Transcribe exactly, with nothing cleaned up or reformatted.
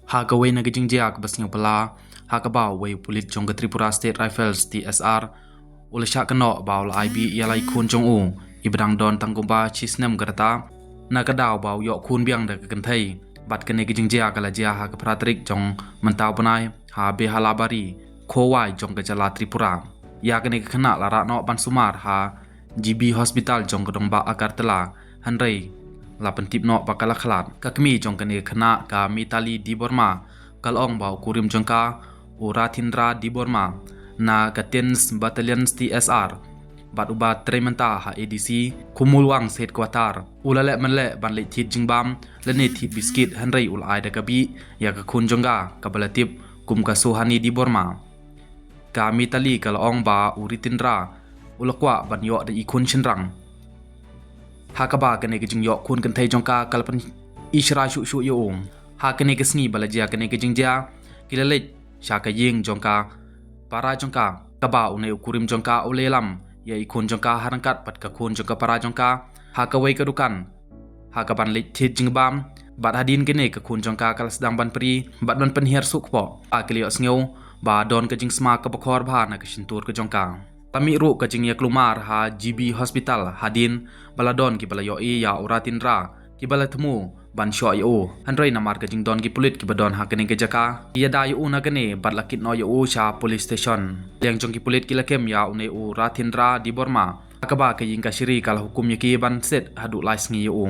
Ha kawei na ka jingjia kaba sngewpala, ha kaba uwei u pulit jong ka Tripura State Rifles, T S R, u la shah kynnoh ba u la ai bih ïa lai khun jong u, iba dang don tang kumba shi snem ka rta, na ka daw ba u ïoh khun biang da ka kynthei. Bad kane ka jingjia ka la jia ha ka phra tarik jong mynta u bnai, ha Behalabari, Khowai jong ka jylla Tripura. Ïa kane ka khynnah la rah noh ban sumar ha G B Hospital jong ka dongbah Agartala, hynrei la pyntip noh ba ka la khlad. Ka kmie jong kane ka khynnah, ka Mitali Debbarma, ka la ong ba u kurim jong ka, u Rathindra Debbarma, na ka Tenth Battalion T S R, bad uba trei mynta ha A D C Khumulwang Headquarter, u la leh mynleh ban leit thied jingbam lane thied biskit, hynrei u la ai da ka bih ïa ka khun jong ka, kaba la tip kum ka Sohani Debbarma. Ka Mitali ka la ong ba u Rathindra u la kwah ban ïoh da i khun shynrang. Ha kaba kane ka jingïoh khun kynthei jong ka ka la pynishra shuh shuh ïa u. Ha kane ka sngi ba la jia kane ka jingjia, ki la leit sha ka ïing jong ka para jong ka, kaba une u kurim jong ka u la ïalam ïa i khun jong ka ha ryngkat bad ka khun jong ka para jong ka ha kawei ka dukan, ha kaban leit thied jingbam. Bad hadien kane ka khun jong ka ka la sdang ban prie bad ban pynhiar suk kpoh. Ba ki la ïohsngew ba don ka jingsma kaba khor bha na ka shyntur ka jong ka. La mih ruh ka jingïakhlumar ha G B Hospital hadien ba la don kiba la ïohi ïa u Rathindra, kiba la thmu ban shoh ïa u. Hynrei namar ka jingdon ki pulit kiba don ha kane ka jaka, ki ïada ïa u na kane bad la kit noh ïa u sha police station. Liang jong ki pulit ki la kem ïa une u Rathindra Debbarma, ha kaba ka ïing kashari ka la hukum ïa ki ban set haduh lai sngi ïa u.